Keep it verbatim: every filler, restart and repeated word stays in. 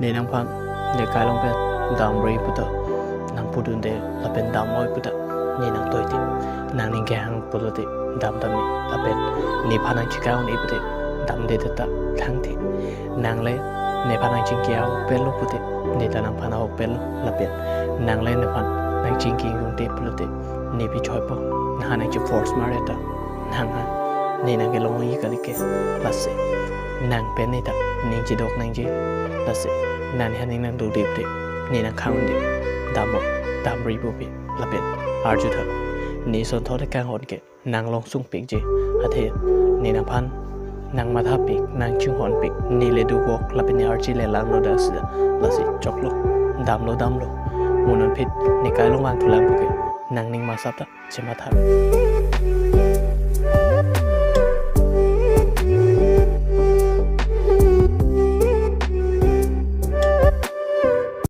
Ne nangphan ne kai along pen damri puta nang pudunde lapen damloi puta ne nang toite, nangning kehang pulote damdam ne, lapen nephan nang chika un-e pute damde teta thangthe. Nang le nephan nang chingki ahok pelo pute ne ta nangphan ahok pelo, lapen nang le nephan nang chingki ingungte pulote ne pi choipo, nang nang chi force mare ta nang ha ne nang kelong ye kali ke. Lasi nang pen ne ta ning chidok nangji, lasi nang ne ha ning nang dukde pute ne nang khang unde, damlo damri pupe, lapen arju tha ne son thot kanghon ke nang long sungpikji. Athe ne nangphan nang mathapik, nang chinghonpik, ne le dovok lapen ne arje le langlo dak sida. Lasi choklo, damlo damlo, mo non phit ne kai along vang thulang puke nangning masap ta chematha.